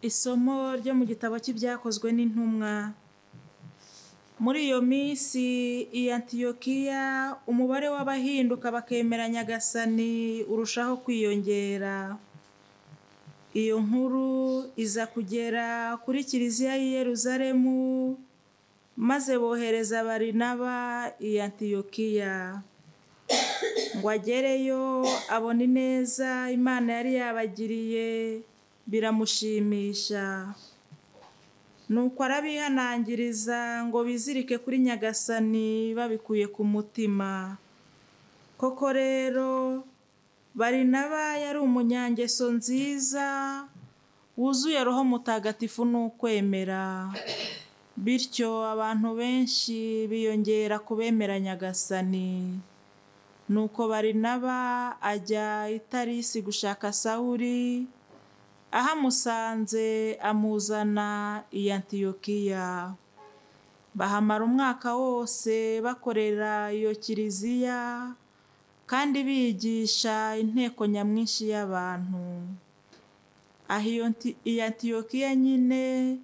Isomo ryo mu gitabo cy'ibyakozwe n'intumwa. Muri iyo minsi i Antiyokiya umubare w'abahinduka bakemera Nyagasani urushaho kwiyongera. Iyo nkuru iza kugera kuri Kiliziya y'i Yeruzalemu, maze bohereza Barinaba i Antiyokiya ngo agereyo abone ineza Imana yari yabagiriye, biramushimisha. Nuko arabihanangiriza ngo bizirike kuri Nyagasani babikuye ku mutima. Koko rero Barinaba yari umunyangeso nziza, wuzuye Roho Mutagatifu n'ukwemera. Bityo abantu benshi biyongera ku bemera Nyagasani. Nuko Barinaba ajya i Tarisi gushaka Sawuli, ahamusanze amuzana i Antiyokiya. Bahamara umwaka wose bakorera iyo kiliziya kandi bigisha inteko nyamwinshi y'abantu. Aho i Antiyokiya nyine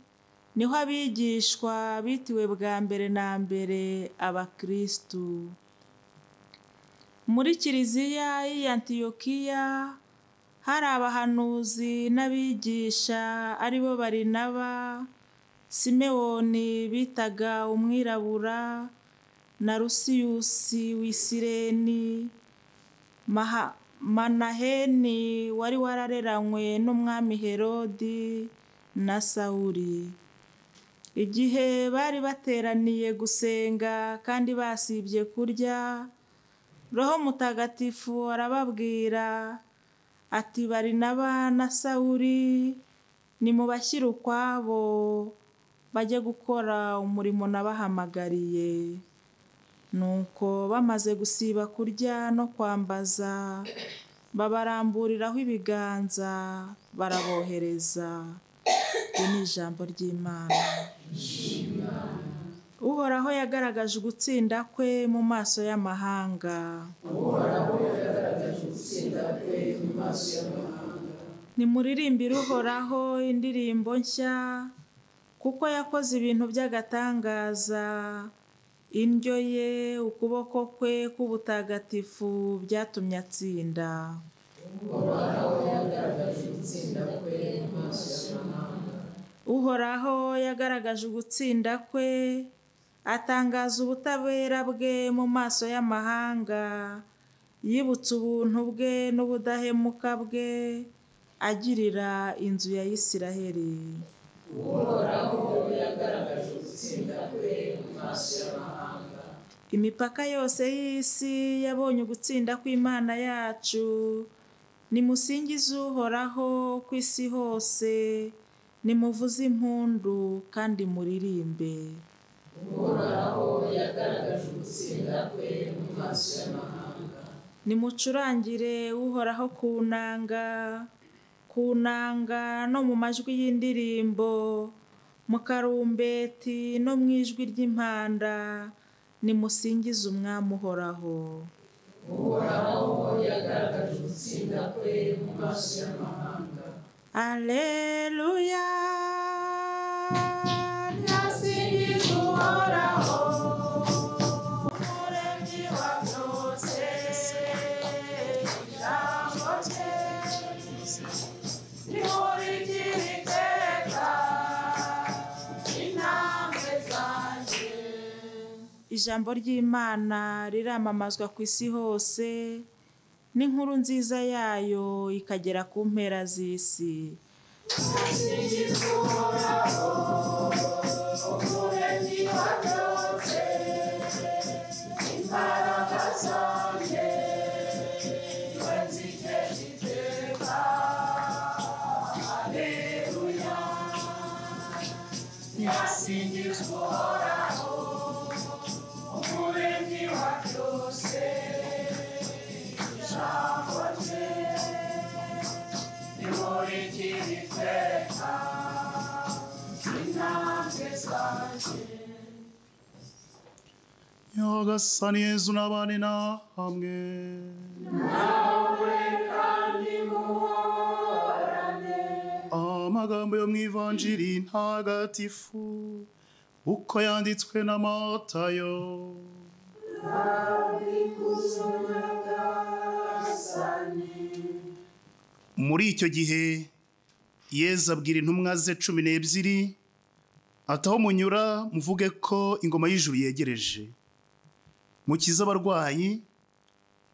niho abigishwa bitiwe bwa mbere na mbere abakristu. Muri kiliziya y'i Antiyokiya hari abahanuzi n'abigisha aribo Barinaba, Simewoni bitaga umwirabura, na Lusiyusi w'Isireni, Manaheni wari warareranywe n'umwami Herodi na Sawuli. Igihe bari bateraniye gusenga kandi basibye kurya, Roho Mutagatifu arababwira ati: Barinaba na Sawuli nimubashyire ukwabo bajye gukora umurimo nabahamagariye. Nuko bamaze gusiba kurya no kwambaza, babaramburiraho ibiganza barabohereza. Iryo ni ijambo ry'Imana. Uhoraho yagaragaje ugutsinda kwe mu maso y'amahanga. Nimuririmbire Uhoraho indirimbo nshya, kuko yakoze ibintu by'agatangaza. Indyo ye, ukuboko kwe k'ubutagatifu byatumye atsinda. Uhoraho yagaragaje ugutsinda kwe, atangaza ubutabera bwe mu maso y'amahanga. Yibutse ubuntu bwe n'ubudahemuka bwe, agirira inzu ya Isiraheli. Uhoraho yagaragaje ugutsinda kwe mu maso y'amahanga. Imipaka yose y'isi yabonye ugutsinda kw'Imana yacu. Nimusingize Uhoraho ku isi hose, nimuvuze impundu kandi muririmbe. Uhoraho yagaragaje ugutsinda kwe mu maso y'amahanga. Nimucurangire Uhoraho ku nanga, ku nanga no mu majwi y'indirimbo, mu karumbeti no mu ijwi ry'impanda, nimusingize Umwami Uhoraho. Uhoraho yagaragaje ugutsinda kwe mu maso y'amahanga. Alleluya, Nyasingiza Uhoraho, Umuremyi wa byose, ijambo rye rimurikira iteka intambwe zanjye. Ijambo ry'Imana riramamazwa ku isi hose, n'inkuru nziza yayo ikagera ku mpera z'isi. Nyasingiza Uhoraho, Umuremyi wa byose, imbaraga zanjye niwe nzikesha iteka. Alleluya, Nyasingiza Uhoraho, Umuremyi wa byose, ijambo rye rimurikira iteka intambwe zanjye. Nyagasani Yezu n'abane namwe. Nawe kandi muhorane. Amagambo yo mu Ivanjiri ntagatifu uko yanditswe na Matayo. Muri icyo gihe Yezu abwira intumwa ze 12 ati: aho munyura muvuge ko ingoma y'ijuru yegereje, mukize abarwayi,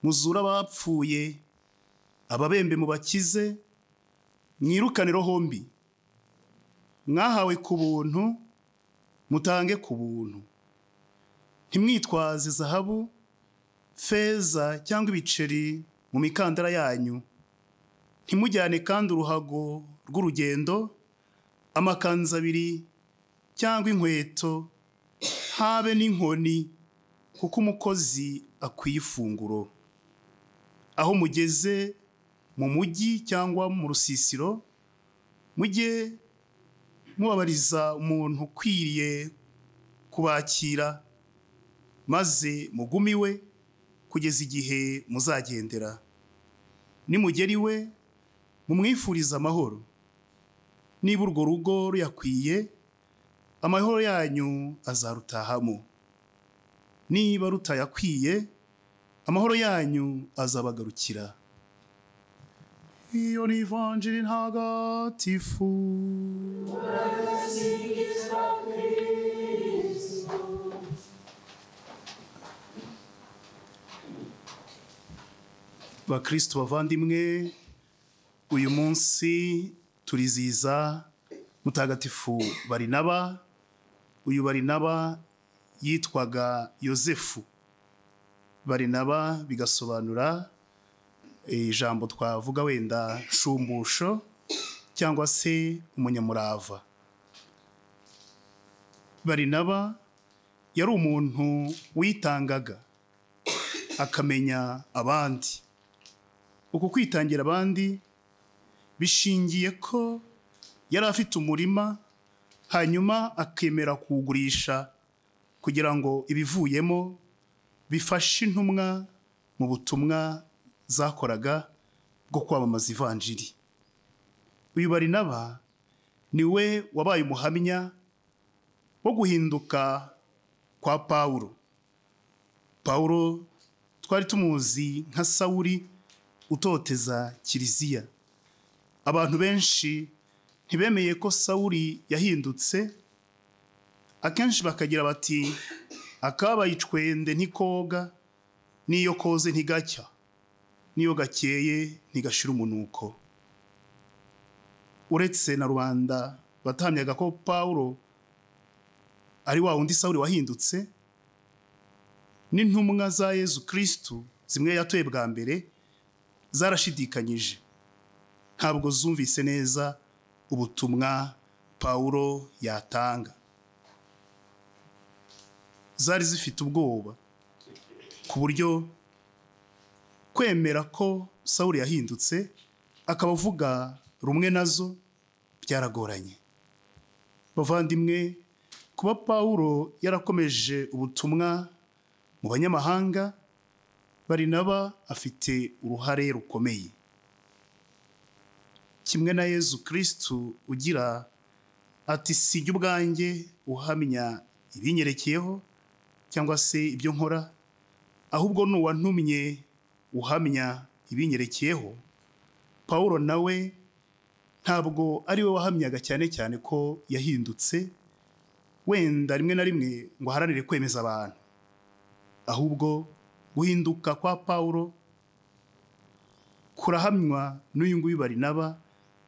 muzure abapfuye, ababembe mubakize, mwirukane roho mbi. Mwahawe ku buntu, mutange ku buntu. Ntimwitwaze zahabu, feza cyangwa ibiceri mu mikandara yanyu. Ntimujyane kandi uruhago rw'urugendo, amakanzu abiri cyangwa inkweto, habe n'inkoni, kuko umukozi akwiye ifunguro. Aho mugeze mu mujyi cyangwa mu rusisiro, mujye mubabariza umuntu ukwiriye kubakira, maze mugume iwe kugeza igihe muzagendera. Nimugera iwe, mumwifurize amahoro. Niba urwo rugo ruyakwiye, amahoro yanyu azarutahamo. Niba rutayakwiye, amahoro yanyu azabagarukira. Iyo ni Ivanjiri ntagatifu. Bakristo bavandimwe, uyu munsi turizihiza Mutagatifu Barinaba. Uyu Barinaba yitwaga Yozefu. Barinaba bigasobanura ijambo twavuga wenda shumbusho cyangwa se umunyamurava. Barinaba yari umuntu witangaga akamenya abandi. Uku kwitangira abandi bishingiye ko yari afite umurima, hanyuma akemera kuwugurisha kugira ngo ibivuyemo bifashe intumwa mu butumwa zakoraga bwo kwamamaza Ivanjiri. Uyu Barinaba niwe wabaye umuhamya wo guhinduka kwa Pawulo. Pawulo twari tumuzi nka Sawuli utoteza Kiliziya. Abantu benshi ntibemeye ko Sawuli yahindutse, akenshi bakagira bati: akabaye icwende ntikoga, n'iyo koze ntigacya, n'iyo gakeye ntigashira umunuko. Uretse na rubanda batamyaga ko Pawulo ari wa wundi Sawuli wahindutse, n'intumwa za Yezu Kristu zimwe yatoye bwa mbere zarashidikanyije, ntabwo zumvise neza ubutumwa Pawulo yatanga. Zari zifite ubwoba ku buryo kwemera ko Sawuli yahindutse akaba avuga rumwe nazo byaragoranye. Bavandimwe, kuba Pawulo yarakomeje ubutumwa mu banyamahanga, Barinaba afite uruhare rukomeye. Kimwe na Yezu Kristu ugira ati: sijya ubwanjye uhamya ibinyerekeyeho cyangwa se ibyo nkora, ahubwo ni uwantumye uhamya ibinyerekeyeho. Pawulo nawe ntabwo ari we wahamyaga cyane cyane ko yahindutse, wenda rimwe na rimwe ngo aharanire kwemeza abantu, ahubwo guhinduka kwa Pawulo kurahamywa n'uyu nguyu Barinaba,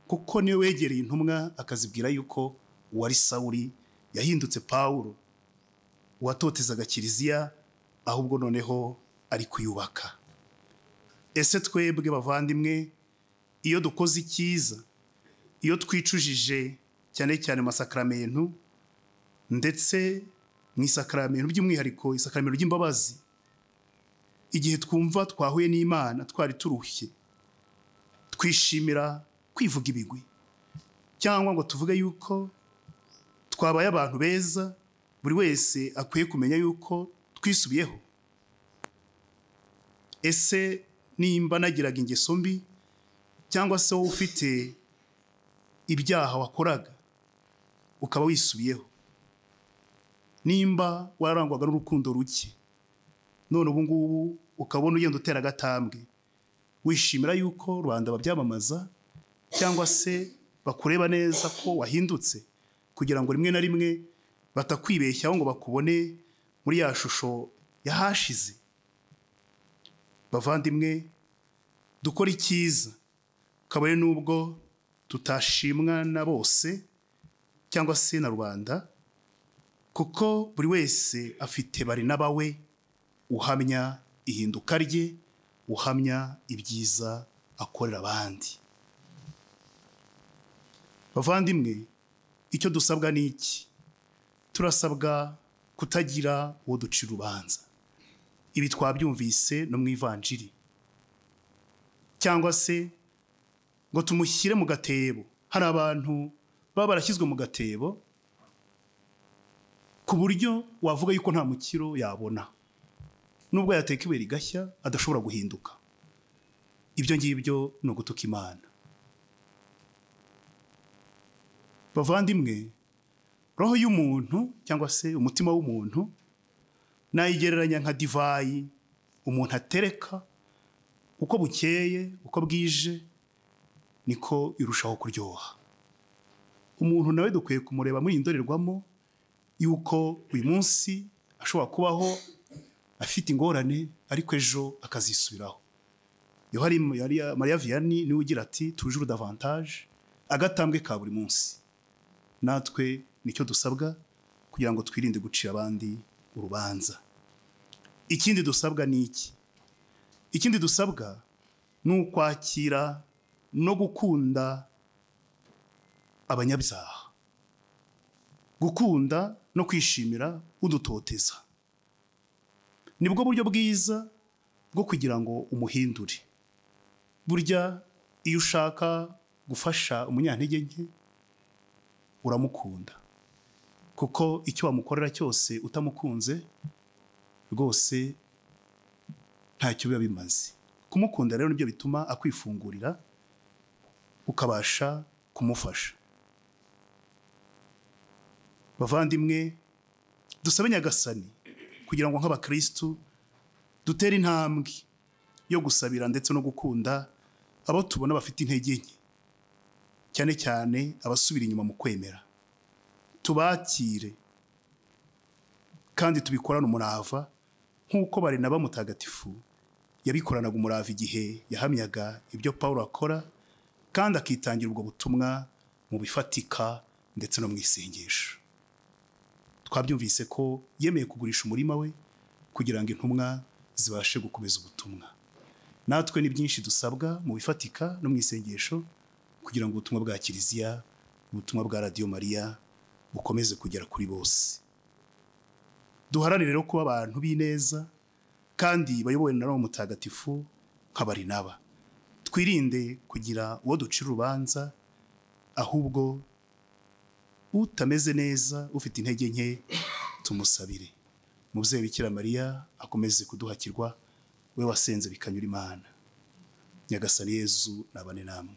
kuko niwe wegereye intumwa akazibwira yuko uwari Sawuli yahindutse Pawulo, uwatotezaga Kiliziya, ahubwo noneho ari kuyubaka. Ese twebwe bavandimwe, iyo dukoze icyiza, iyo twicujije cyane cyane masakramentu, ndetse mu isakramentu by'umwihariko isakramentu ry'imbabazi, igihe twumva twahuye n'Imana twari turushye, twishimira kwivuga ibigwi cyangwa ngo tuvuge yuko twabaye abantu beza, buri wese akwiye kumenya yuko twisubiyeho? Ese nimba nagiraga ingeso mbi cyangwa se wowe ufite ibyaha wakoraga ukaba wisubiyeho, nimba warangwaga n'urukundo ruke none ubu ngubu ukabona ugenda utera agatambwe, wishimira yuko rubanda babyamamaza cyangwa se bakureba neza ko wahindutse, kugira ngo rimwe na rimwe batakwibeshyaho ngo bakubone muri ya shusho yahashize. Bavandimwe, dukora icyiza kabone nubwo tutashimwa na bose cyangwa se na rubanda, kuko buri wese afite Barinaba we uhamya ihinduka rye, uhamya ibyiza akorera abandi. Bavandimwe, icyo dusabwa ni iki? Turasabwa kutagira uwo ducira urubanza. Ibi twabyumvise no mu ivanjiri. Cyangwa se ngo tumushyire mu gatebo. Hari abantu baba barashyizwe mu gatebo ku buryo wavuga yuko nta mukiro yabona, nubwo yateka ibuye rigashya adashobora guhinduka. Ibyo ngibyo ni ugutuka Imana. Bavandimwe, roho y'umuntu cyangwa se umutima w'umuntu nayigereranya nka divayi umuntu atereka, uko bukeye uko bwije niko irushaho kuryoha. Umuntu nawe dukwiye kumureba muri indorerwamo yuko uyu munsi ashobora kubaho afite ingorane, ariko ejo akazisubiraho. Yohani Maria Vianney niwe ugira ati toujours davantage, agatambwe ka buri munsi. Natwe nicyo dusabwa kugira ngo twirinde gucira abandi urubanza. Ikindi dusabwa ni iki? Ikindi dusabwa ni ukwakira no gukunda abanyabyaha, gukunda no kwishimira udutoteza. Nibwo buryo bwiza bwo kugira ngo umuhindure. Burya iyo ushaka gufasha umunyantege nke uramukunda, kuko icyo wamukorera cyose utamukunze rwose ntacyo biba bimaze. Kumukunda rero nibyo bituma akwifungurira ukabasha kumufasha. Bavandimwe, dusabe Nyagasani kugira ngo nk'abakristu dutere intambwe yo gusabira ndetse no gukunda abo tubona bafite intege nke, cyane cyane abasubira inyuma mu kwemera. Tubakire kandi tubikorane umurava nk'uko Barinaba mutagatifu yabikoranaga umurava igihe yahamyaga ibyo Paulo akora, kandi akitangira ubwo butumwa mu bifatika ndetse no mu isengesho. Twabyumvise ko yemeye kugurisha umurima we kugira ngo intumwa zibashe gukomeza ubutumwa. Natwe ni byinshi dusabwa mu bifatika no mu isengesho kugira ngo ubutumwa bwa Kiliziya, ubutumwa bwa Radio Maria bukomeze kugera kuri bose. Duharanire rero kuba abantu b'ineza kandi bayobowe na Roho Mutagatifu nka Barinaba. Twirinde kugira uwo ducira urubanza, ahubwo utameze neza, ufite intege nke, tumusabire. Mubyeyi Bikira Mariya akomeze kuduhakirwa, we wasenze bikanyura Imana. Nyagasani Yezu nabane namwe.